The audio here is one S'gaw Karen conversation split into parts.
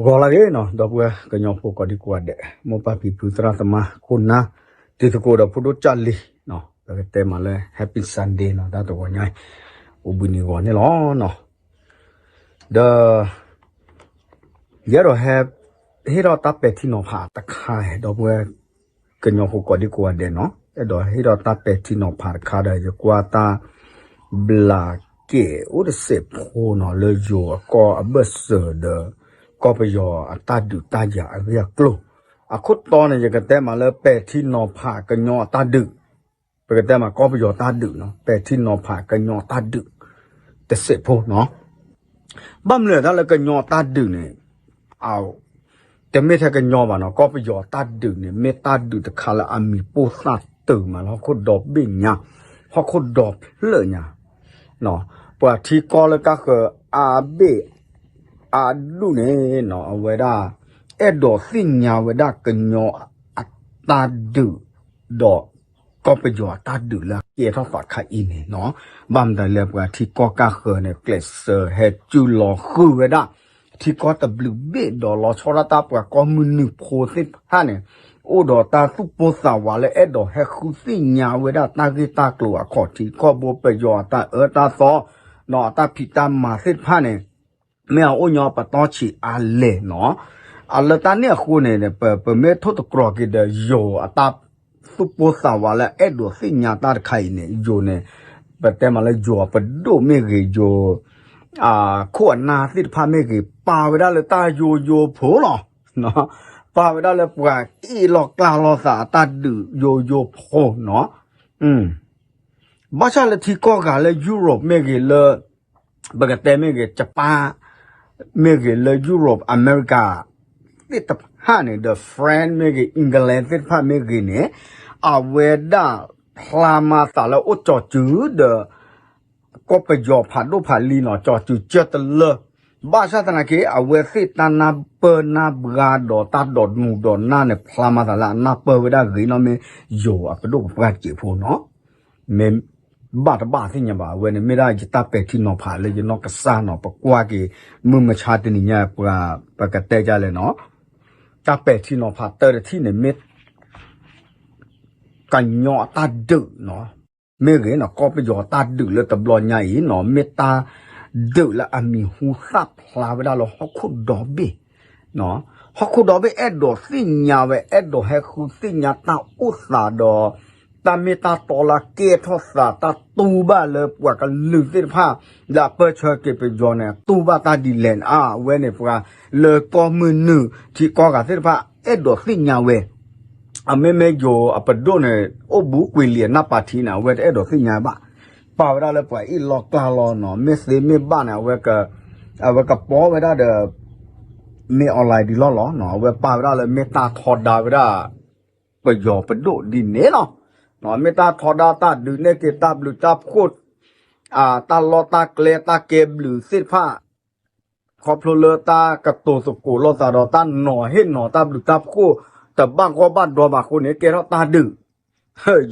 ဂီၤလၢအဂ့ၤနီၤ ဒီပုၢ်ဝဲၢ်ကညီဖိကိးဒံကိးဂၤဒဲး မိၢ်ပၢ်ဖံဖုသရၣ်သမါခိၣ်နၢ် တံၤသကိးဒီးဖိဒိၣ်ကၢ်လံၤနီၤ ပကတဲမးလၢ Happy Sunday နီၤ တၢ်တဂီၤညါအံၤ အိၣ်ဘှံးနံၤဂီၤန့ၣ်လီၤနီၤ ဒီး ယအဲၣ်ဒိးဟဲ ဟ့ၣ်ထီၣ်တၢ်ပဲာ်ထံနီၤဖးတခါ ဒီပုၢ်ဝဲၢ်ကညီဖိကိးဒံကိးဂၤဒဲးနီၤ အဲၣ်ဒိးဟ့ၣ်ထီၣ်တၢ်ပဲာ်ထံနီၤဖးတခါဒီး ယကွၢ်တၢ် ဘျးကဲအိၣ်တစဲးဖိနီၤ လၢယိၤအကီၢ်အဘၢၣ်စၢၤဒီး ကီၢ်ပယီၤအတၢ်ဒုးတၢ်ယၤအဂ့ၢ်အကျိၤ အခိၣ်တီန့ၣ် ယကတဲမးလၢပဲာ်ထံနီၤဖးကညီအတၢ်ဒုး ပကတဲမးကီၢ်ပယီၤတၢ်ဒုးနီၤ ပဲာ်ထံနီၤဖးကညီတၢ်ဒုး တစဲးဖိနီၤ ဘၣ်မနုၤတၢ်လၢကညီတၢ်ဒုးန့ၣ် အ တမ့ၢ်ထဲကညီဘၣ်နီၤ ကီၢ်ပယီၤတၢ်ဒုးန့ၣ် မ့ၢ်တၢ်ဒုးတခါလၢအမံၤပိၢ်သၣ်တုာ်မးလၢဟီၣ်ခိၣ်ဒီဘ့ၣ်ညါ ဟီၣ်ခိၣ်ဒီဖျၢၣ်ညါ ပှၤထံကီၢ်လၢကါဃၢၤအါဘ့ၣ် အါဒူၣ်န့ၣ်နီၤ အဝဲဒၣ် အဲၣ်ဒိးသ့ၣ်ညါဝဲဒၣ်ကညီအတၢ်ဒုး ဒီး ကီၢ်ပယီၤအတၢ်ဒုးလၢအကဲထီၣ်သးခါအံၤန့ၣ်နီၤ ဘၣ်မတၤလဲၣ်ပှၤထံကီၢ်ကါဃၢၤန့ၣ် ကျဲးစၢးဟဲစုလီၤဃုာ်ဝဲဒၣ် ထံကီၢ်တဘျုးဘ့ၣ်ဒီးလီၤဆီဒၣ်တၢ်ပှၤကီၢ်မုၢ်နုာ်ဖိသ့ၣ်တဖၣ်န့ၣ် အိၣ်ဒီးတၢ်သူၣ်ပိၢ်သးဝးလၢအဲၣ်ဒိးဟဲဃုသ့ၣ်ညါဝဲဒၣ်တၢ်ဂ့ၢ်တၢ်ကျိၤအခီၣ်ထံးခီၣ်ဘိပယီၤအတၢ်အၢတၢ်သီ နီၤ အတၢ်ဖံးတၢ်မၤသ့ၣ်တဖၣ်န့ၣ် မ့ၢ်အအိၣ်ညီပတီၢ်ဆံးအါလဲၣ်နီၤ အလၢတၢ်န့ၣ်အဃိန့ၣ် ပ ပမ့ၢ်ထိၣ်သတြီၤက့ၤဒီးယိၤအတၢ်သူၣ်ပိၢ်သးဝးလၢအဲၣ်ဒိးသ့ၣ်ညါတၢ်တခါအံၤန့ၣ် ယိၤန့ၣ် ပတဲမးလၢယိၤအပဒိၣ်မ့ၢ်ဂ့ၤ ယိၤ အခိၣ်အနၢ်သ့ၣ်တဖၣ်မ့ၢ်ဂ့ၤ ပာ်ဝဲဒၣ်လၢတၢ်ယိယိဖိလီၤ ပာ်ဝဲဒၣ်လၢပှၤအ့ၣ်လီၤကျါလီၤသးအတၢ်ဒုးယိယိဖိနီၤ ဘၣ်ဆၣ်လၢထံကီၢ်ဂၤလၢ Europe မ့ၢ်ဂ့ၤလၢ ပကတဲမ့ၢ်ဂ့ၤ Japan မ့ၢ်ဂ့ၤလၢ Europe America သ့ၣ်တဖၣ်န့ၣ်ဒီး France မ့ၢ်ဂ့ၤ England သ့ၣ်တဖၣ်မ့ၢ်ဂ့ၤန့ၣ် အဝဲဒၣ်ဖျါမၤသးလၢအိၣ်ကၠီၤစုၤဒီး ကီၢ်ပယီၤဖးဒိၣ်ဖးလံၤနီၤ ကၠီၤစုၤကၢတလၢ ဘၣ်ဆၣ်သနာ်က့ အဝဲသ့ၣ်တၢ်နၢ်ပၢၢ်နၢ်ဘှါဒီးတၢ်ဒိးနုာ်ဒိးနၢ်န့ၣ် ဖျါမၤသးလၢအနၢ်ပၢၢ်ဝဲဒၣ်ဂ့ၤနီၢ်မ့ၢ် ယိၤအပဒိၣ်ပပှၢ်တစဲးဖိနီၤ မ့ၢ်ဘၣ်တဘၣ်သ့ၣ်ညါဘၣ် အဝဲန့ၣ်မ့ၢ်ဒၣ်ယတၢ်ပဲာ်ထံနီၤဖးလၢယနီၢ်ကစၢ်နီၤ ပကွၢ်က့ၤ မုၢ်မဆါတနံၤညါပှၤ ပကတဲဒ်လဲၣ်နီၤ တၢ်ပဲာ်ထံနီၤဖးတၢ်တထံၣ်န့ၣ်မ့ၢ် ကညီအတၢ်ဒုးနီၤ မ့ၢ်ဂ့ၤနီၤ ကီၢ်ပယီၤတၢ်ဒုးလၢတဘျီညါအံၤနီၤ မ့ၢ်တၢ်ဒုးလၢအမံၤဟူသၣ်ဖျါဝဲဒၣ်လၢဟီၣ်ခိၣ်ဒီဘ့ၣ် ဟီၣ်ခိၣ်ဒီဘ့ၣ်အဲၣ်ဒိးသ့ၣ်ညါဝဲ အဲၣ်ဒိးဟဲဃုသ့ၣ်ညါတၢ်အိၣ်သးဒီး တၢ်မ့ၢ်တၢ်တီလၢကဲထီၣ်သး တၢ်တူၢ်ဘၣ်လၢပှၤကလုာ်သ့ၣ်တဖၣ် လၢအပၢၢ်ဆၢက့ၤပယီၤန့ၣ် တူၢ်ဘၣ်တၢ်ဒ်လဲၣ်န့ၣ် အဝဲန့ၣ်ပှၤလၢကီၢ်မုၢ်နုာ်ထံကီၢ်ဂၤသ့ၣ်တဖၣ် အဲၣ်ဒိးသ့ၣ်ညါဝဲ အမ့မ့ၢ်ယိၤအပဒိၣ်န့ၣ် အိၣ်ဘူးကွံာ်လံာ်အနၢ်ပာ်ထံးန့ၣ် အဝဲတအဲၣ်ဒိးသ့ၣ်ညါဘၣ် ပာ်ဝဲဒၣ်လၢပှၤအ့ၣ်လီၤကျါလီၤနီၤ မ့ၢ်သ့မ့ၢ်ဘၣ်န့ၣ် အဝဲ အဝဲကပီၤဝဲဒၣ်ဒီး မ့ၢ် online ဒ်လီၢ်လီၤနီၤ အဝဲပာ်ဝဲဒၣ်လၢမ့ၢ်တၢ်ထီဒါဝဲဒၣ် ပယီၤပဒိၣ်ဒ်န့ၣ်လီၤ. မ့ၢ်တၢ်ထီဒါတၢ်ဒုးနဲၣ်က့ၤတၢ်ဘျုးတၢ်ဖှိၣ် တၢ်လီၢ်တၢ်ကျဲတၢ်ကဲဘျုးသ့ၣ်တဖၣ် ခီဖျိလၢတၢ်ကတိၤသကိးလိာ်သးဒီးတၢ်နီၤဟ့ၣ်နီၤတၢ်ဘျုးတၢ်ဖှိၣ် တဘၣ်ဂီၢ်ဘၣ်ဒီဘၣ်အဃိန့ၣ် ကဲထီၣ်တၢ်ဒုး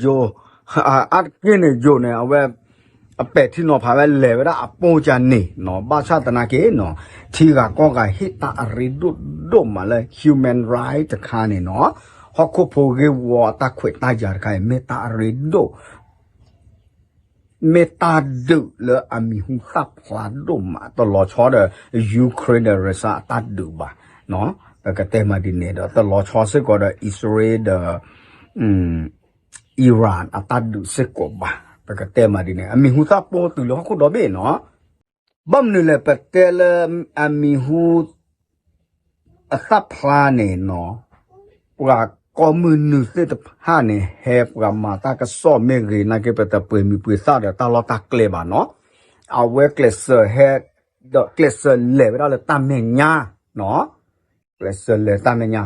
ယိၤ အါတက့ၢ်န့ၣ် ယိၤန့ၣ် အဝဲ အပဲာ်ထံနီၤဖးဝဲလဲၤဝဲဒၣ်အပိၢ်ကန့ၣ်နီၤ ဘၣ်ဆၣ်သနာ်က့နီၤ ထံဂၤကီၢ်ဂၤဟ့ၣ်တၢ်အရ့ဒိၣ်ဒိၣ်မးလၢ human right တခါန့ၣ်နီၤ ဟီၣ်ခိၣ်ဖိဂ့ၢ်ဝီအတၢ်ခွဲးတၢ်ယာ်တခါအံၤ မ့ၢ်တၢ်အရ့ဒိၣ် မ့ၢ်တၢ်ဒုးလၢအမံၤဟူသၣ်ဖျါဒိၣ်မး တလီၤဆီဒီး Ukraine ဒီး Russia အတၢ်ဒုးဘၣ် ပကတဲမးဒ်န့ၣ်ဒီး တလီၤဆီစ့ၢ်ကီးဒီး အံၣ်စရ့လးဒီး Iran အတၢ်ဒုးစ့ၢ်ကီးဘၣ် ပကတဲမးဒ်န့ၣ် အမံၤဟူသၣ်ပိာ်တုၤလၢဟီၣ်ခိၣ်ဒီဘ့ၣ်နီၤ ဘၣ်မနုၤလဲၣ် ပတဲလၢအမံၤဟူ အသၣ်ဖျါန့ၣ်နီၤ ပှၤကီၢ်မုၢ်နုာ်သ့ၣ်တဖၣ်န့ၣ် ဟဲပှၤမၤတၢ်ကစီၣ်မ့ၢ်ဂ့ၤ နာ်က့ပတပှ့ၤမံၤပှ့ၤသၣ်ဒီးတၢ်လီၢ်တၢ်ကျဲဘၣ်နီၤ အဝဲကျဲးစၢးဟဲ ဒီးကျဲးစၢးလဲၤဝဲဒၣ်လၢတၢ်မဲာ်ညါနီၤ ကျဲးစၢးလဲၤတၢ်မဲာ်ညါ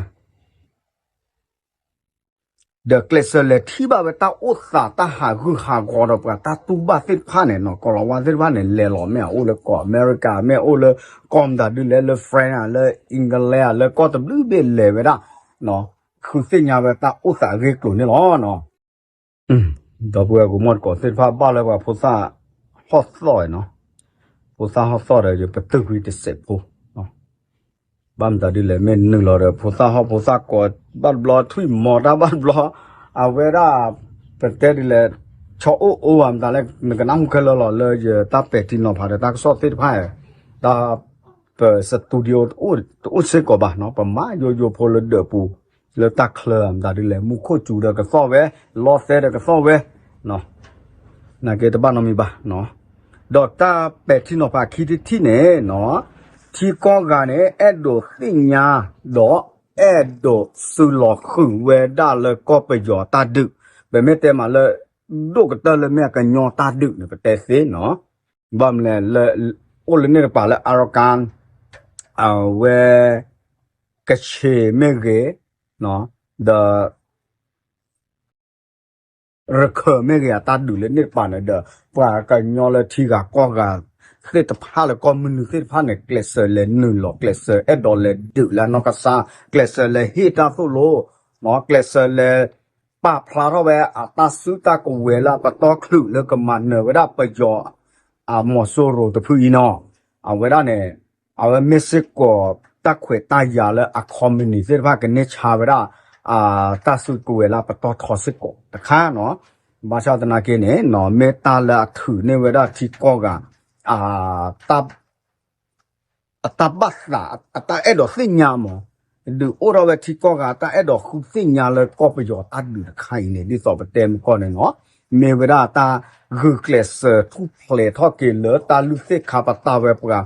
ဒီးကျဲးစၢးလဲၤထံၣ်ဘၣ်ဝဲတၢ်အိၣ်သးတၢ်ဟးဂူာ်ဟးဂီၤဒီးပှၤတၢ်တူၢ်ဘၣ်သ့ၣ်တဖၣ်န့ၣ်နီၤ ကီၢ်လီၤဝါသ့ၣ်တဖၣ်န့ၣ် လဲၤလီၤမ့ၢ်အအိၣ်လၢကီၢ်အမဲရကၤ မ့ၢ်အိၣ်လၢကီၢ်မတၤဒုလဲၣ် လၢ France ဧါ လၢ England ဧါ လၢကီၢ်တဘျုးဘ့ၣ်လဲၤဝဲဒၣ် ဃုသ့ၣ်ညါဝဲတၢ်အိၣ်သးအဂ့ၢ်အကျိၤန့ၣ်လီၤ. ဒီပုၢ်ဝဲၢ်ကမီၢ်တကိးသ့ၣ်တဖၣ်ဘၣ်လၢပှၤဖိသၣ်ဟီၣ်သီၣ်နီၤ ဖိသၣ်ဟီၣ်သီၣ်ဒီးယပတုာ်ကွံာ်တစဲးဖိ ဘၣ်မတၤဒ်လဲၣ် မ့ၢ်နုာ်လီၤဒီး ဖိသၣ်ဟီၣ်ဖိသၣ်ကိးဘၣ်တဘျီ ထွံၣ်မီၤတၢ်ဘၣ်တဘျီ အဝဲဒၣ် ပတဲဒ်လဲၣ် ဆီအိၣ်အိၣ်ဘၣ်မတၤလဲၣ် နကနၢ်ဟူခဲလၢာ်လီၤ လၢယတၢ်ပဲာ်ထံနီၤဖးဒီးတၢ်ကစီၣ်သ့ၣ်တဖၣ် တၢ် ပ studio တအိၣ်စ့ၢ်ကီးဘၣ်နီၤ ပမၤယိယိဖိလၢဒၢးပူၤ လၢတၢ်ချၢမတၤဒ်လဲၣ် မူခိၣ်စူၤဒီးကသီၣ်ဝဲ လီသဲဒီးကသီၣ်ဝဲ နာ်က့တဘၣ်နီတမံၤဘၣ်နီၤ ဒီးတၢ်ပဲာ်ထံနီၤဖးခံထံၣ်တထံၣ်န့ၣ်နီၤ ထံကီၢ်ဂၤန့ၣ် အဲၣ်ဒိးသ့ၣ်ညါ ဒီးအဲၣ်ဒိးစုလီၤဃုာ်ဝဲဒၣ်လၢကီၢ်ပယီၤတၢ်ဒုး ပမ့ၢ်တဲမးလၢ ဒိၣ်ကတၢၢ်လၢမ့ၢ်အကညီတၢ်ဒုးန့ၣ် ပတဲသ့နီၤ ဘၣ်မနုၤလဲၣ်လၢ အိၣ်လၢန့ၣ်တပၤလၢ Arakan အဝဲ ကဆ့းမ့ၢ်ဂ့ၤ ဒီး ရခၢၣ်မ့ၢ်ဂ့ၤ အတၢ်ဒုးလၢန့ၣ်တပၤန့ၣ်ဒီး ပှၤကညီလၢထံဂၤကီၢ်ဂၤသ့ၣ်တဖၣ်လၢကီၢ်မုၢ်နုာ်သ့ၣ်တဖၣ်န့ၣ် ကျဲးစၢးလဲၤနုာ်လီၤ ကျဲးစၢးအဲၣ်ဒိးလဲၤဒုးလၢအနီၢ်ကစၢ် ကျဲးစၢးလဲၤဟ့ၣ်တၢ်သိၣ်လိ ကျဲးစၢးလဲၤ ပာ်ဖျါထီၣ်ဝဲအတၢ်စုတၢ်ကဝဲၤလၢအပတီၢ်ချုးလၢကမၤနၢၤဝဲဒၣ်ပယီၤ အမီၤစိရိၤတဖုအံၤနီၤ အဝဲဒၣ်န့ၣ် အဝဲမ့ၢ်စ့ၢ်ကီးတၢ်ခွဲးတၢ်ယာ်လၢအ company သ့ၣ်တဖၣ်ကန့ၢ်ဆါဝဲဒၣ် တၢ်စုကဝဲၤလၢအပတီၢ်ထီစ့ၢ်ကီးတခါနီၤ ဘၣ်ဆၣ်သနာ်က့န့ၣ် မ့ၢ်တၢ်လၢအထုးန့ၢ်ဝဲဒၣ်ထံကီၢ်ဂၤ အတၢ်ဘၣ်သး အတၢ်အဲၣ်ဒိးသ့ၣ်ညါမး ဒုးအိၣ်ထီၣ်ဝဲထံကီၢ်ဂၤ တၢ်အဲၣ်ဒိးဃုသ့ၣ်ညါလၢကီၢ်ပယီၤတၢ်ဒုးတခါအံၤန့ၣ် ဒ်သိးပတဲမုၢ်ကီၢ်န့ၣ်နီၤ မ့ၢ်ဝဲဒၣ်တၢ်ဂုာ်ကျဲးစၢးထူၣ်ဖျဲးထီၣ်က့ၤလၢတၢ်လုၢ်သ့ၣ်ခါပတာ်ဝဲပှၤ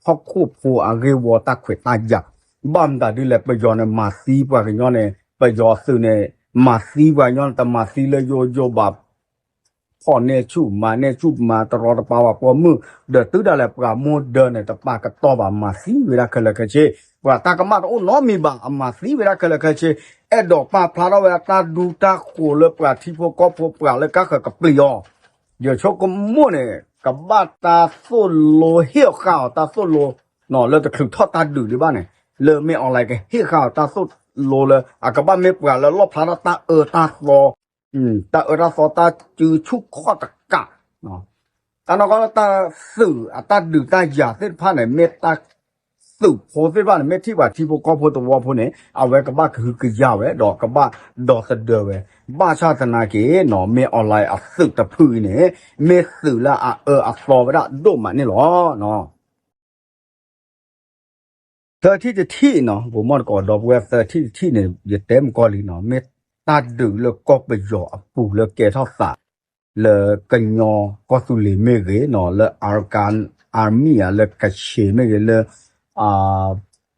ဟီၣ်ခိၣ်ဖိအဂ့ၢ်ဝီတၢ်ခွဲးတၢ်ယာ် ဘၣ်မတၤဒ်လဲၣ် ပယီၤန့ၣ်မၤသံပှၤကညီန့ၣ် ပယီၤသုးန့ၣ် မၤသံပှၤကညီန့ၣ် တမၤသံလၢယိယိဘၣ် ဖီၣ်န့ၢ်ဆူၣ်မၤန့ၢ်ဆူၣ်မၤတရီတပါပှၤပိာ်မုၣ် ဒီးတုၤဒၣ်လဲာ်ပှၤမိၢ်ဒၢန့ၣ် တပာ်ကတီၢ်ဘၣ်မၤသံဝဲဒၣ်ခဲလၢာ်ခဲဆ့ ပှၤတၢ်ကမၣ်တအိၣ်နီတမံၤဘၣ် အမၤသံဝဲဒၣ်ခဲလၢာ်ခဲဆ့ အဲၣ်ဒိးပာ်ဖျါထီၣ်ဝဲဒၣ်တၢ်ဒူတၢ်ဃိၤလၢပှၤထံဖိကီၢ်ဖိပှၤလၢကါဃၢၤကပျံၤအီၤ ယဆိကမိၣ်န့ၣ် ကဘၣ်တၢ်သိၣ်လိဟ့ၣ်ဃာ်အီၤတၢ်သိၣ်လိ လၢတချုးထီၣ်တၢ်ဒုးဒံးဘၣ်န့ၣ် လၢမ့ၢ် online ကဟ့ၣ်ဃာ်အီၤတၢ်သိၣ်လိလၢ အကဘၣ်မ့ၢ်ပှၤလၢလီၣ်ဖျါထီၣ်တၢ်အၢတၢ်သီ တၢ်အၢတၢ်သီတၢ်စုဆူၣ်ခီၣ်တကး တၢ်နီၢ်ကီၢ်လၢတၢ်သုးအတၢ်ဒုးတၢ်ယၤသ့ၣ်တဖၣ်န့ၣ် မ့ၢ်တၢ်သုးဖိသ့ၣ်တဖၣ်န့ၣ် မ့ၢ်ထံၣ်ပှၤထံဖိကီၢ်ဖိသဝီဖိန့ၣ် အဝဲကဘၣ်ကဟုကယာ်ဝဲ ဒီးကဘၣ်ဒီသဒၢဝဲ ဘၣ်ဆၣ်သနာ်က့နီၤ မ့ၢ် online အသုးတဖုအံၤန့ၣ် မ့ၢ်သုးလၢအအၢအသီဝဲဒၣ်ဒိၣ်မးန့ၣ်လီၤ. သၢထံၣ်တထံၣ်နီၤ ပမီၢ်တကိးဒီပုၢ်ဝဲၢ် သၢထံၣ်တထံၣ်န့ၣ် ယတဲမကီၢ်လံနီၤ မ့ၢ်တၢ်ဒုးလၢကီၢ်ပယီၤအပူၤလၢကဲထီၣ်သး လၢကညီကီၢ်သူလ့ၤမ့ၢ်ဂ့ၤနီၤ လၢ Arakan Army ဧါ လၢကဆ့းမ့ၢ်ဂ့ၤ လၢ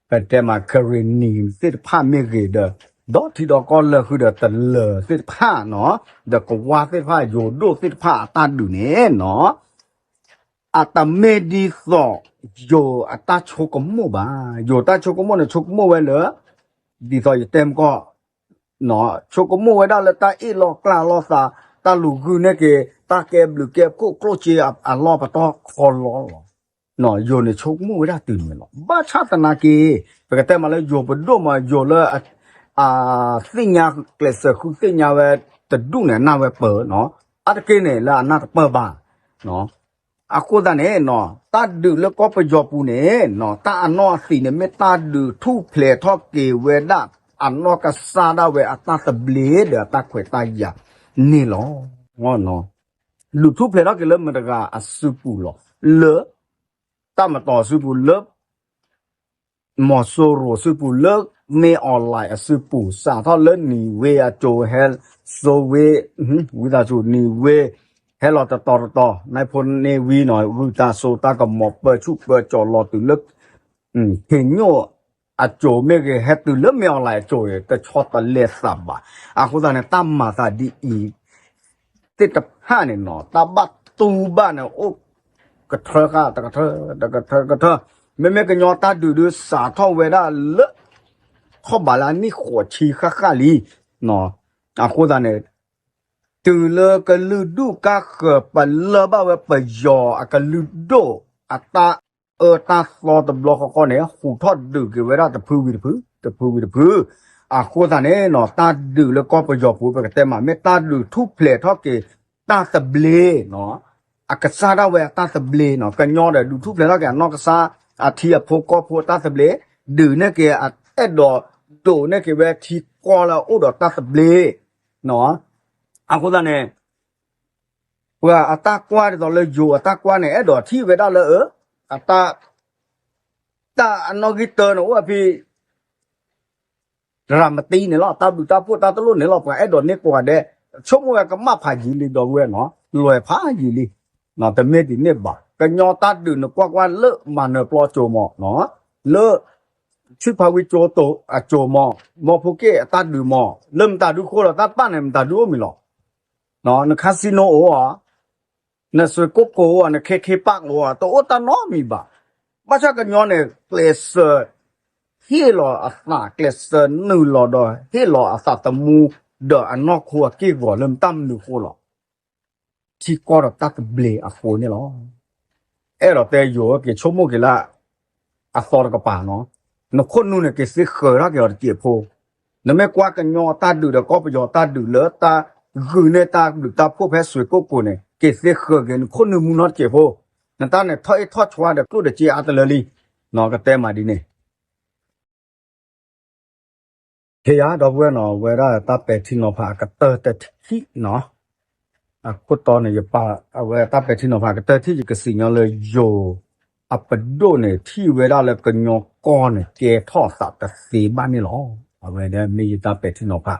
ပတဲမး Karenni သ့ၣ်တဖၣ်မ့ၢ်ဂ့ၤဒီး ဒီထံဒီကီၢ်လၢာ်ဃုာ်ဒီးတလၢၤသ့ၣ်တဖၣ်နီၤ ဒီးကဝါသ့ၣ်တဖၣ် ယိၤဒိၣ်သ့ၣ်တဖၣ်အတၢ်ဒုးန့ၣ်နီၤ အတမ့ၢ်ဒ်သိး ယိၤအတၢ်ဆိကမိၣ်ဘၣ်. ယိၤတၢ်ဆိကမိၣ်န့ၣ် ဆိကမိၣ်ဝဲလၢ ဒ်သိးယတဲမကီၢ် ဆိကမိၣ်ဝဲဒၣ်လၢတၢ်အ့ၣ်လိာ်ကျါလိာ်သး တၢ်လူၤဂုာ်န့ၢ်က့ၤ တၢ်ကဲဘျုးကဲဖှိၣ်ကျိၣ်စ့အလီၢ်ပတီၢ်ခီလီလီၤ. ယိၤန့ၣ်ဆိကမိၣ်ဝဲဒၣ်တုၤန့ၣ်လီၤ. ဘၣ်ဆၣ်သနာ်က့ ပကတဲမးလၢယိၤပဒိၣ်မး ယိၤလၢ အသ့ၣ်ညါကျဲးစၢးဃုသ့ၣ်ညါဝဲတဒူၣ်န့ၣ် အနၢ်ဝဲပၢၢ်နီၤ အါတက့ၢ်န့ၣ် လၢအနၢ်တပၢၢ်ဘၣ် အဃိသတးန့ၣ်နီၤ တၢ်ဒုးလၢကီၢ်ပယီၤပူၤန့ၣ်နီၤ တၢ်အနီၢ်အသံးန့ၣ် မ့ၢ်တၢ်ဒုးထူၣ်ဖျဲးထီၣ်က့ၤဝဲဒၣ် အနီၢ်ကစၢ်ဒၣ်ဝဲအတၢ်သဘျ့ဒီးအတၢ်ခွဲးတၢ်ယာ်န့ၣ်လီၤ. ဒုးထူၣ်ဖျဲးထီၣ်က့ၤလၢမတၤတဂၤအစုပူၤလီၤ. လၢ တၢ်မတီၤအစုပူၤ လၢ မီၤစိရိၤအစုပူၤ လၢမ့ၢ် online အစုပူၤ စးထီၣ်လၢနံၤဝ့အစိၤ ဟဲစိဝ့ ဝံသးစူၤ နံၤဝ့ ဟဲလီၤတတီၤတတီၤ နၢ်ဖိန့ၢ်ဝံနီၤ ဝံသးစူၤ တၢ်ကမီၤပၢဆူၣ်ပၢကၠီၤလီၤတုၤလၢ ခ့ညိၣ်အစိၤမ့ၢ်ဂ့ၤ ဟဲတုၤလၢမ့ၢ် online အစိၤ တဆီတလဲသးဘၣ်. အဃိသတးန့ၣ် တၢ်မၤသးဒ်အံၤ သ့ၣ်တဖၣ်န့ၣ်နီၤ တၢ်ဘၣ်တူၢ်ဘၣ်န့ၣ် အိၣ်ကထၢဃာ် တကထၢ တကထၢ တကထၢ မ့မ့ၢ်ကညီတၢ်ဒုးဒုးစးထီၣ်ဝဲဒၣ်လၢ ထီၣ်ဘးလၢအနံၣ်ဃိးဆံဃၣ်ဃၣ်လံ. အဃိသတးန့ၣ် တုၤလၢကလုာ်ဒူၣ်ကါဃၢၤ ပလၢၢ်ဘၣ်ဝဲပယီၤအကလုာ်ဒိၣ်အတၢ်အၢတၢ်သီတဘျီဃီဃီန့ၣ် ဟူးထီၣ်ဒုးက့ၤဝဲဒၣ်တဖုဝံၤတဖု တဖုဝံၤတဖု. အဃိသတးန့ၣ်နီၤ တၢ်ဒုးလၢကီၢ်ပယီၤပူၤ ပကတဲမး မ့ၢ်တၢ်ဒုးထူၣ်ဖျဲးထီၣ်က့ၤ တၢ်သဘျ့နီၤ အကစၢ်ဒၣ်ဝဲအတၢ်သဘျ့နီၤ ကညီဒီးဒုးထူၣ်ဖျဲးထီၣ်က့ၤအနီၢ်ကစၢ် အထံအဖိကီၢ်ဖိအတၢ်သဘျ့ ဒုးန့ၢ်က့ၤ အဲၣ်ဒိးဒုးန့ၢ်က့ၤဝဲထံကီၢ်လၢအအိၣ်ဒီးတၢ်သဘျ့, အဃိသတးန့ၣ် ပှၤအတၢ်ကွၢ်ဒ်သိးလၢယိၤအတၢ်ကွၢ်န့ၣ် အဲၣ်ဒိးထံၣ်ဝဲဒၣ်လၢ အတၢ် တၢ်အနီၣ်ဂံၢ်တၢန့ၣ် အိၣ်ဝဲဖဲ ရၤမတံန့ၣ်လီၤ, တၢ်ဘျုးတၢ်ဖှိၣ်တၢ်တလိၣ်န့ၣ်လီၤ, ပှၤအဲၣ်ဒိးန့ၢ်ကိးဂၤဒဲး, ဆိကမိၣ်ဝဲကမၣ်ဖးယံာ်လံ ဒီပုၢ်ဝဲၢ်နီၤ, လွဲဖးယံာ်လံ, တမ့ၢ်ဒ်န့ၣ်ဘၣ်, ကညီတၢ်ဒုးနကွၢ်ကွၢ်လၢမၤနၢၤပျီစိၤမး, လၢ ထွံၣ်ဖါဝံကၠိအစိၤမး, မီဖိက့ၣ်အတၢ်ဒုးမး, လၢမတၤဒုဃိလီၤ, တၢ်တဖၣ်န့ၣ် မတၤဒုအိၣ်မံၤလီၤ, နcasinoအိၣ်ဧါ နစွ့ကိၣ်ကိၤဧါ, နခဲခ့ပၣ်ဧါ, တအိၣ်တၢ်နီတမံၤဘၣ်. ဘၣ်ဆၣ်ကညီန့ၣ် ကျဲးစၢးဟ့ၣ်လီၤအသး, ကျဲးစၢးနုာ်လီၤဒီးဟ့ၣ်လီၤအသးသမူ, ဒီးအနီၢ်ခိအက့ၢ်အဂီၤလၢတၢ်မနုၤအဃိလီၤ. ထံကီၢ်ဒီးတၢ်သဘျ့အဃိန့ၣ်လီၤ. အဲၣ်ဒိးတဲယိၤဧၢ, က့ၤဆိကမိၣ်က့ၤလၢ အသီတကပၤနီၤ, နခိၣ်နူာ်န့ၣ် က့ၤသ့ဃၢၤထီၣ်က့ၤအီၤတစဲးဖိ, နမ့ၢ်ကွၢ်ကညီတၢ်ဒုးဒီးကီၢ်ပယီၤတၢ်ဒုးလၢတၢ်ဂုာ်န့ၢ်တၢ်ဘျုးတၢ်ဖှိၣ်ဖဲစွ့ကိၣ်ကိၤန့ၣ် က့ၤသ့ဃၢၤက့ၤနခိၣ်နူာ်မူနီတစဲးဖိ, နတၢ်န့ၣ်ထီၣ်အ့ၣ်ထီၣ်ဆွါဒီးကျိၣ်တစ့အါတလၢလံ, ကတဲမးဒ်န့ၣ် ဟ့ၣ်ယၤ ဒီပုၢ်ဝဲၢ်နီၤ, ဝဲဒၣ်တၢ်ပဲာ်ထံနီၤဖးအကတၢၢ်တထံၣ်နီၤ, အခိၣ်တီန့ၣ် ယပာ်အဝဲတၢ်ပဲာ်ထံနီၤဖးအကတၢၢ်ထံၣ် ယကစံးညီလၢယိၤအပဒိၣ်န့ၣ် ထံၣ်ဝဲဒၣ်လၢကညီကီၢ်န့ၣ် ကဲထီၣ်သးတသ့ဘၣ်န့ၣ်လီၤ. အဝဲဒၣ်မ့ၢ်ယတၢ်ပဲာ်ထံနီၤဖး,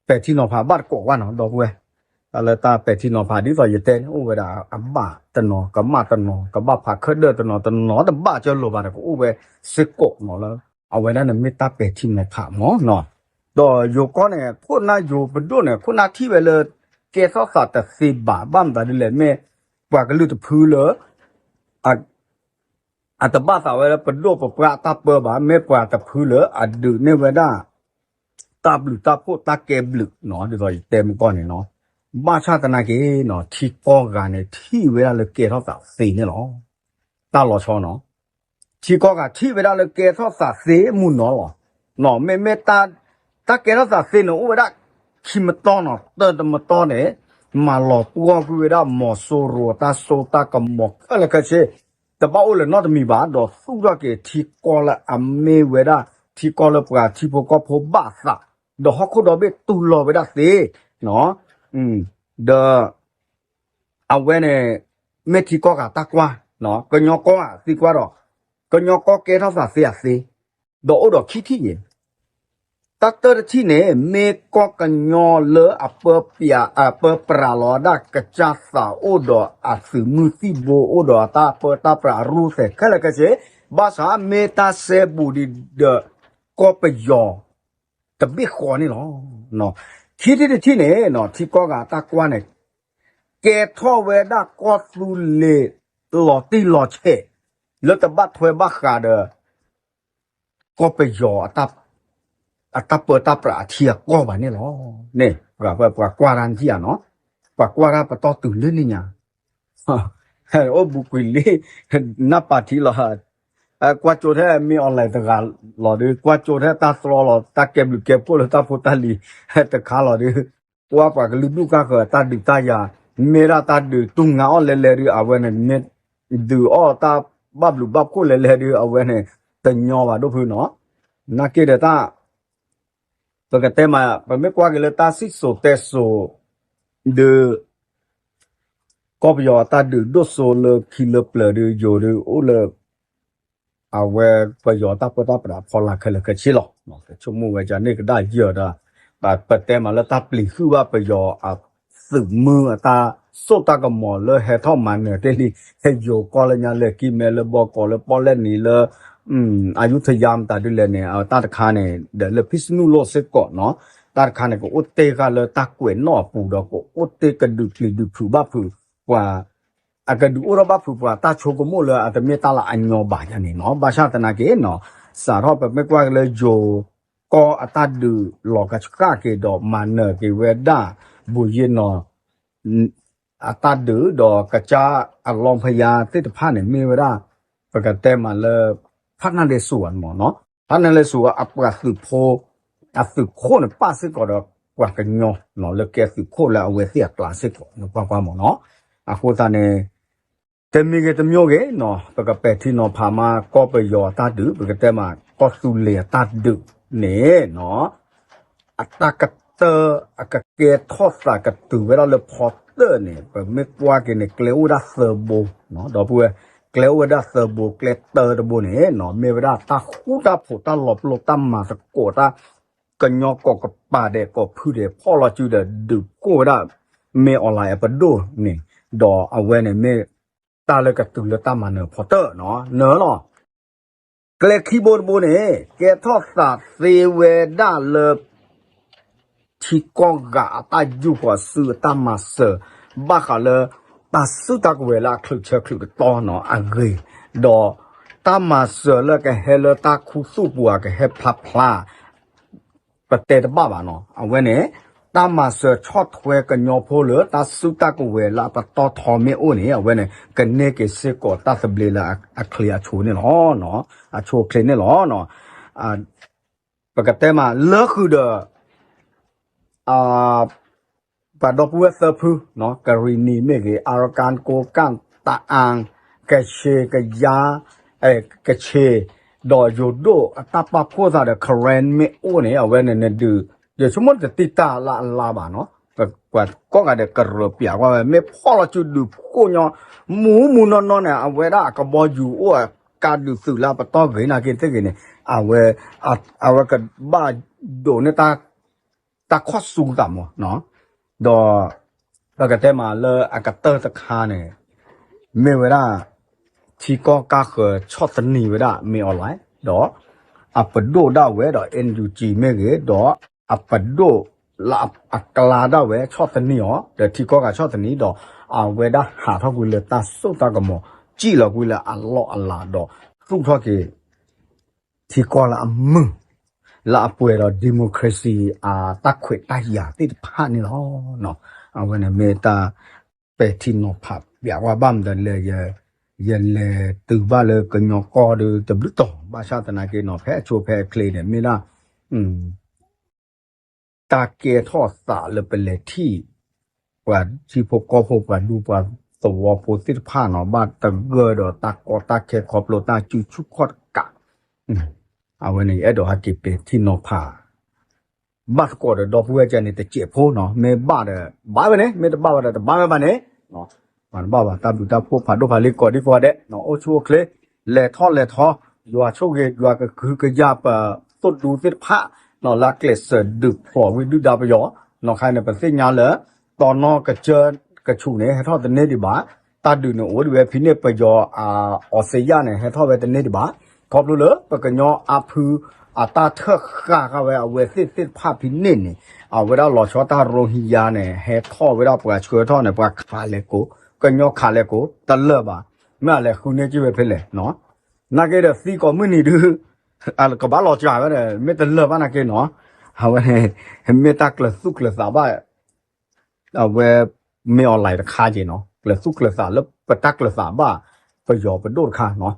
ပဲာ်ထံနီၤဖးဘၣ်တကိးဘၣ်နီၤ ဒီပုၢ်ဝဲၢ်, တၢ်လၢတၢ်ပဲာ်ထံနီၤဖးဒ်သိးယတဲန့ၣ် အိၣ်ဝဲဒၣ်အဘၣ်တနီၤ ကမၣ်တနီၤ ကဘၣ်ဖးခဲဒၢၣ်တနီၤ တနီၤတဘၣ်ကၢလိာ်ဘၣ်ဒီး ကအိၣ်ဝဲစ့ၢ်ကီးနီၤလၢ အဝဲဒၣ်န့ၣ်မ့ၢ်တၢ်ပဲာ်ထံနီၤဖးမးနီၤ, ဒီးယိၤကီၢ်န့ၣ် ခိၣ်နၢ်ယိၤပဒိၣ်န့ၣ် ခိၣ်နၢ်ထံၣ်ဝဲလၢ ကဲထီၣ်သးတသ့ဘၣ် ဘၣ်မတၤဒ်လဲၣ် မ့ၢ်ပှၤကလုာ်တဖုလၢ အတဘၣ်သးဝဲလၢပဒိၣ်ပပှၢ်အတၢ်ပၢဘၣ်, မ့ၢ်ပှၤတဖုလၢအဒုးန့ၢ်ဝဲဒၣ် တၢ်ဘျုးတၢ်ဖှိၣ်တၢ်ကဲဘျုးနီၤ, ဒ်သိးယတဲမုၢ်ကီၢ်န့ၣ်နီၤ, ဘၣ်ဆၣ်သနာ်က့နီၤ ထံကီၢ်ဂၤန့ၣ် ထံၣ်ဝဲဒၣ်လၢကဲထီၣ်သးသ့န့ၣ်လီၤ. တၢ်လီၤဆီနီၤ, ထံကီၢ်ဂၤထံၣ်ဝဲဒၣ်လၢကဲထီၣ်သးသ့မုၢ်နီၤလီၤ. မ့မ့ၢ် တၢ်ကဲထီၣ်သးသ့န့ၣ် အိၣ်ဝဲဒၣ်ခံမတီၢ်နီၤ, တၢ်တမတီၢ်န့ၣ် မၤလီၤပှီၢ်ကွံာ်ဝဲဒၣ်မီၤစိရိၤအတၢ်စိတၢ်ကမီၤခဲလၢာ်ခဲဆ့ တဘၣ်အိၣ်လၢၤနီတမံၤဘၣ်, ဒီးသူၣ်ထီၣ်က့ၤထံကီၢ်လၢအမ့ၢ်ဝဲဒၣ် ထံကီၢ်လၢပှၤထံဖိကီၢ်ဖိဘၣ်သး, ဒီးဟီၣ်ခိၣ်ဒီဘ့ၣ်တူၢ်လိာ်ဝဲဒၣ်သ့, ဒီး အဝဲန့ၣ် မ့ၢ်ထံကီၢ်ဂၤတၢ်ကွၢ်, ကညီကီၢ်ဂၤသံကွၢ်ဒီး ကညီကီၢ်ကဲထီၣ်သးသ့အသ့, ဒီးအိၣ်ဒီးခံထံၣ်ယဲၢ် တၢ်တၢတထံၣ်န့ၣ် မ့ၢ်ကီၢ်ကညီလၢအပၢပြးလီၤဒၣ်ကစၢ်သးအိၣ်ဒီးအသုးမုၢ်သံၣ်ဘိ အိၣ်ဒီးအတၢ်ပၢတၢ်ပြးအရူၢ်သဲးခဲလၢာ်ခဲဆ့, ဘၣ်ဆၣ်မ့ၢ်တၢ်စဲဘူးဒံးဒီး ကီၢ်ပယီၤ တဘ့ၣ်ဃီန့ၣ်လီၤ. ခံထံၣ်တထံၣ်န့ၣ် ထံကီၢ်ဂၤတၢ်ကွၢ်န့ၣ် ကဲထီၣ်ဝဲဒၣ်ကီၢ်သူလ့ၤလီၤတံၢ်လီၤဆဲး လၢတဘၣ်ထွဲဘၣ်ဃးဒီး ကီၢ်ပယီၤ အတၢ်ပၢတၢ်ပြးအထံအကီၢ်ဘၣ်န့ၣ်လီၤ. န့ၣ် ပှၤကွၢ်တၢ်နထံၣ်ဧါနီၤ, ပှၤကွၢ်တၢ်ပတီၢ်တုၤလၢန့ၣ်ညါ အိၣ်ဘူးကွံာ်လံ နၢ်ပၢၢ်ထံလီၤ, ကွၢ်ကၠိထဲမ့ၢ် online တဂၤလီၤဒုး ကွၢ်ကၠိထဲတၢ်သြီလီၤ တၢ်ကဲဘျုးကဲဖှိၣ်လၢတၢ်ဖိတၢ်လံၤ တခါလီၤဒုး ကွၢ်ပှၤကလုာ်ဒူၣ်ဃၣ်ဃၢၤအတၢ်ဒုးတၢ်ယၤ မ့ၢ်ဒၣ်တၢ်ဒုးတူၢ်ငါအီၣ်လဲၤလဲၤဒုး အဝဲန့ၣ် မ့ၢ်ဒုးအီၣ်တၢ်ဘၣ်ဘျုးဘၣ်ဖှိၣ်လဲၤလဲၤဒုး အဝဲန့ၣ် တညီဘၣ်ဒိၣ်ဖုနီၤ, နာ်က့ဒီးတၢ် ပကတဲမး ပမ့ၢ်ကွၢ်က့ၤလၢတၢ်စံၣ်စိၤတဲစိၤ ဒုး ကီၢ်ပယီၤအတၢ်ဒုးဒိၣ်စိလၢခံလၢပျၢၤဒုး ယိၤဒုး အိၣ်လၢ အဝဲပယီၤတၢ်ပၢတၢ်ပြးအဖီလာ်ခဲလၢာ်ခဲဆ့လီၤ. ကဆိကမိၣ်ဝဲဒ်န့ၣ်ကဒါယၢၤဒီး ပတဲမးလၢတၢ်ပျံၤဃုာ်ဘၣ်ပယီၤအသုးမုၢ်အတၢ်စိတၢ်ကမီၤ လၢဟဲထီၣ်မၤနၢၤတ့ၢ်လံ ဟဲယိၤကီၢ်လၢညါ လၢကံၢ်မဲ လၢဘီကီး လၢပီၣ်လဲၣ်နံၤ လၢ အယူထယါ မတၤဒ်လဲၣ်န့ၣ် တၢ်တခါန့ၣ် ဒီးလၢဖံးစနူၣ်လိၣ်စ့ၢ်ကီးနီၤ, တၢ်တခါန့ၣ် ကအိၣ်တ့ၢ်ဃာ်လၢတၢ်ကွဲးနီၣ်အပူၤဒီး ကအိၣ်တ့ၢ်ကဒုးပျံၤဒုးဖုးဘၣ်ဖုး ပှၤ အကဒုးအိၣ်ထီၣ်ဘၣ်ဖုးပှၤတၢ်ဆိကမိၣ်လၢအတမ့ၢ်တၢ်လၢအညီဘၣ်ယါန့ၣ်နီၤ, ဘၣ်ဆၣ်သနာ်က့နီၤ, စးထီၣ်ပမ့ၢ်ကွၢ်က့ၤလၢယိၤကီၢ်အတၢ်ဒုးလီၤကဆှၣ်က့ၤဒီးမၤနၢၤက့ၤဝဲဒၣ် ဘူးယ့ၣ်နီၤ အတၢ်ဒုးဒီးကစၢ်အလီၢ်ဖယါသ့ၣ်တဖၣ်န့ၣ် မ့ၢ်ဝဲဒၣ် ပကတဲမးလၢ ဖးနၢ်လဲစိၤမ့ၢ်နီၤ, ဖးနၢ်လဲစိၤအပှၤသုးဖိ အသုးခိၣ်န့ၣ် ပၣ်စ့ၢ်ကီးဒီးပှၤကညီနီၤ လၢကဲသုးခိၣ်လၢအဝဲသ့ၣ်အကျါစ့ၢ်ကီး နကွၢ်ကွၢ်မ့ၢ်နီၤ, အဃိသတးန့ၣ် တမံၤဂ့ၤတမံၤဂ့ၤနီၤ ပကပဲာ်ထံနီၤဖးမး ကီၢ်ပယီၤအတၢ်ဒုး ပကတဲမး ကီၢ်သူလ့ၤအတၢ်ဒုးန့ၣ်နီၤ အတၢ်ကတၢၢ် အကကဲထီၣ်သးကတုၤဝဲဒၣ်လၢဖီတၢၣ်န့ၣ် ပမ့ၢ်ကွၢ်က့ၤန့ၣ် ကျဲအိၣ်ဝဲဒၣ်သၢဘိ ဒီပုၢ်ဝဲၢ် ကျဲအိၣ်ဝဲဒၣ်သၢဘိ ကျဲတၢတဘိန့ၣ်နီၤ မ့ၢ်ဝဲဒၣ်တၢ်ဃူတၢ်ဖိး တၢ်လီၤပျိၢ် တၢ်မၤသကိး တၢ်ကညီကီၢ်ကပၤဒဲး ကီၢ်ဖုဒဲး ဖီၣ်လီၤစုဒီး ဒုးကိၢ်ဝဲဒၣ် မ့ၢ်အီၤလၢအပဒိၣ်န့ၣ် ဒီးအဝဲန့ၣ်မ့ၢ် တၢ်လၢကတုၤလၢတၢ်မၤနၢၤဖီတၢၣ်နီၤ နၢၤလီၤ. ကျဲခံဘိတဘိန့ၣ် ကဲထီၣ်သးသ့ဝဲဒၣ်လၢ ထံကီၢ်ဂၤအတၢ်ယူၢ်ဃီၤစုအတၢ်မၤစၢၤ ဘၣ်ဃးလၢ တၢ်စုတၢ်ကဝဲၤလၢအချုးဆၢချုးကတီၢ်နီၤ အဂ့ၤ, ဒီး တၢ်မၤစၢၤလၢကဟဲလၢတၢ်ခူသူၣ်ပူၤ အကဟဲဖျါဖျါ ပတဲတဘၣ်ဘၣ်နီၤ အဝဲန့ၣ် တၢ်မၤစၢၤဆီၣ်ထွဲကညီဖိလၢတၢ်စုတၢ်ကဝဲၤလၢအပတီၢ်ထီမ့ၢ်အိၣ်န့ၣ် အဝဲန့ၣ် ကန့ၢ်က့ၤစ့ၢ်ကီးတၢ်သဘျ့လၢအချ့အဆိန့ၣ်လီၤ. အဆိအချ့န့ၣ်လီၤ. ပကတဲမးလၢဃုာ်ဒီး ပှၤဒီပုၢ်ဝဲၢ်သၢဖု ကရံၣ်နံၣ်မ့ၢ်ဂ့ၤ အါရကၣ် ကိးကၣ် တအၣ် ကဆ့ကယါ ကဆ့ ဒီးယိၤဒိၣ်အတၢ်ပာ်ဖှိၣ်သးဒီး Karen မ့ၢ်အိၣ်န့ၣ် အဝဲန့ၣ်နဒုး ယဆိကမိၣ်တတံၢ်တၢ်လၢအလါဘၣ်နီၤ ပှၤကိးဂၤဒဲးကရၢပျးကွၢ်ဝဲ မ့ၢ်ဖီၣ်လီၤစုဒုးကိၢ်ညီ မူမူနီၢ်နီၢ်န့ၣ် အဝဲဒၣ်အကဘီယူၤအိၣ်အကါဒုးသုးလၢအပတီၢ်ဂ့ၤနာ်က့သ့ၣ်ဂ့ၤန့ၣ် အဝဲ အဝဲကဘၣ်ဒိးန့ၢ် တၢ်ခီၣ်ဆူသးမး ဒီး ပကတဲမးလၢအကတၢၢ်တခါန့ၣ် မ့ၢ်ဝဲဒၣ် ထံကီၢ်ကါဃၢၤဆီၣ်သနံးဝဲဒၣ် မ့ၢ်အီၤလၢ ဒီး အပဒိၣ်ဒၣ်ဝဲဒီး NUG မ့ၢ်ဂ့ၤ ဒီးအပဒိၣ်လၢအကျါဒၣ်ဝဲဆီၣ်သနံးအီၤ ဒီးထံကီၢ်ဂၤဆီၣ်သနံးဒီး အဝဲဒၣ်ဟးထီၣ်ကွံာ်လၢတၢ်စိတၢ်ကမီၤ စံၣ်လီၤကွံာ်လၢအလီၢ်အလၤဒီး သူၣ်ထီၣ်က့ၤ ထံကီၢ်လၢအမုာ် လၢအပှဲၤဒီး democracy အတၢ်ခွဲးတၢ်ယာ်သ့ၣ်တဖၣ်န့ၣ်လီၤ. အဝဲန့ၣ်မ့ၢ်တၢ်ပဲာ်ထံနီၤဖးပျးဝဲဘၣ်မတၤလဲၣ် ယလဲၤတုၤဘၣ်လၢကညီကီၢ်ဒီးတဘျုးတီၤ ဘၣ်ဆၣ်သနာ်က့နီၤ ဖဲအဆိဖဲအချ့န့ၣ် မ့ၢ်ဒၣ် တၢ်ကဲထီၣ်သးလၢပလဲၤထံၣ် ပှၤထံဖိကီၢ်ဖိပှၤဒူပှၤသဝီဖိသ့ၣ်တဖၣ်နီၤ ဘၣ်သဂၢၢ်ဒီးတၢ်ကီတၢ်ခဲခီဖျိတၢ်စုဆူၣ်ခီၣ်တကး အဝဲန့ၣ် ယအဲၣ်ဒိးဟဲက့ၤပဲာ်ထံနီၤဖး ဘၣ်သကိးဒီးဒီပုၢ်ဝဲၢ်ကဲန့ၣ်တစဲးဖိနီၤ မ့ၢ်ဘၣ်ဒီး ဘၣ်ဝဲန့ၣ် မ့ၢ်တဘၣ်ဝဲဒီးတဘၣ်ဝဲဘၣ်န့ၣ် မၤတဘၣ်ဘၣ် တၢ်ဘျုးတၢ်ဖှိၣ်ဖးဒိၣ်ဖးလံကိးဒံကိးဂၤဒဲး အိၣ်ဆူၣ်အိၣ်ချ့ လဲၤထီၣ်လဲၤထီ ယွၤဆိၣ်ဂ့ၤ ယွၤကဟုကယာ်ပသိၣ်ဒူသ့ၣ်တဖၣ် လၢကျဲးစၢးဒုးဖျိးဝံဒုၣ်ဒါပယီၤ နီၢ်ခါန့ၣ် ပသ့ၣ်ညါလၢ တီနီၢ်ကစၢၢ်ကဆူးန့ၣ် ဟဲထီၣ်တန့ၢ်ဒံးဘၣ် တၢ်ဒုးန့ၣ်အိၣ်ဒံးဝဲဖဲန့ၣ် ပယီၤအ အီစ့ယၣ်န့ၣ် ဟဲထီၣ်ဝဲတန့ၢ်ဒံးဘၣ် ခီဖျိလၢပကညီအါဖု အတၢ်ထၢၣ်ဃာ်ဃာ်ဝဲအဝဲသ့ၣ်သ့ၣ်တဖၣ်ဖဲန့ၣ်န့ၣ် အဝဲဒၣ်လီၤဆီတၢ်ရိဟံယါန့ၣ် ဟဲထီၣ်ဝဲဒၣ်ပှၤဆှၢထီၣ်န့ၣ် ပှၤခးလဲၤကိး ကညီခးလဲၤကိး တလၢာ်ဘၣ် မ့ၢ်အလဲၤဃုန့ၢ်က့ၤဝဲဖဲလဲၣ် နာ်က့ဒီးသံကိးမုၢ်နံၤဒုး ကဘၣ်လီၤစှၤဝဲဒီး မ့ၢ်တလၢာ်ဘၣ်နာ်က့နီၤ အဝဲ မ့ၢ်တၢ်ကျၢၤသူၣ်ကျၢၤသးဘၣ် အဝဲ မ့ၢ်အီၤလဲၤတခါက့ၤနီၤ ကျၢၤသူၣ်ကျၢၤသးလၢပတၢ်ကျၢၤသးဘၣ် ပယီၤပဒိၣ်တခါနီၤ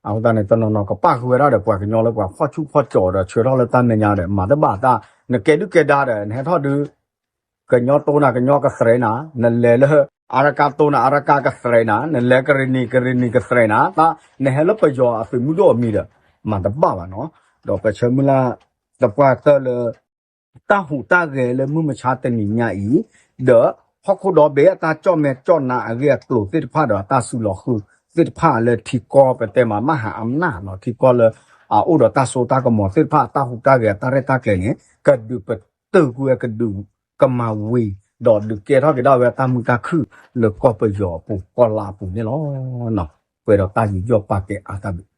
အဃိသတးန့ၣ် တနီၤနီၤကပၣ်ဃုာ်ဝဲဒၣ်ဒီးပှၤကညီလၢပှၤဖီၣ်ဆူၣ်ဖီၣ်ကၠီၤဒီးဆှၢထီၣ်လၢတၢ်မဲာ်ညါဒီး မၤတဘၣ်တၢ် နကဲဒုၣ်ကဲဒါဒီး နဟဲထီၣ်ဒုး ကညီတိၢ်နၤ ကညီကသြဲးနၤ နလဲၤလၢ အါရကၢ်တိၢ်နၤ အါရကၢ်ကသြဲးနၤ နလဲၤကရ့ၣ်နံၣ် ကရ့ၣ်နံၣ်ကသြဲးနၤ တၢ်နဟဲလၢပယီၤအသုးမုၢ်ဒိၣ်အမံၤဒီး မၤတဘၣ်ဘၣ်နီၤ ဒီးပဆၢမုၢ်လၢ် သပှၢ်တၢၢ်လၢ တၢ်ဟူးတၢ်ဂဲၤလၢမုၢ်မဆါတနံၤညါအံၤ ဒီးဟီၣ်ခိၣ်ဒီဘ့ၣ်အတၢ်ကၠီၣ်မဲာ်ကၠီၣ်နါအဂ့ၢ်အကျိၤသ့ၣ်တဖၣ်ဒီး အတၢ်စုလီၤဃုသ့ၣ်တဖၣ်လၢထံကီၢ်ပတဲမး မဟါအမျးနီၤ ထံကီၢ်လၢအအိၣ်ဒီးတၢ်စိတၢ်ကမီၤသ့ၣ်တဖၣ် အတၢ်ဟူးတၢ်ဂဲၤအတၢ်ရဲၣ်တၢ်ကျဲၤန့ၣ် ကဒုးပတုာ်ကွံာ်ဝဲ ကဒုးကမၤဝံၤ ဒီးဒုးကဲထီၣ်က့ၤဒၣ်ဝဲတၢ်မုာ်တၢ်ခုၣ်လၢကီၢ်ပယီၤအပူၤ ကီၢ်လါအပူၤန့ၣ်လီၤ. ပှဲၤဒီးတၢ်ယူးယီၣ်ပာ်ကဲအါတၢ်ဘျုး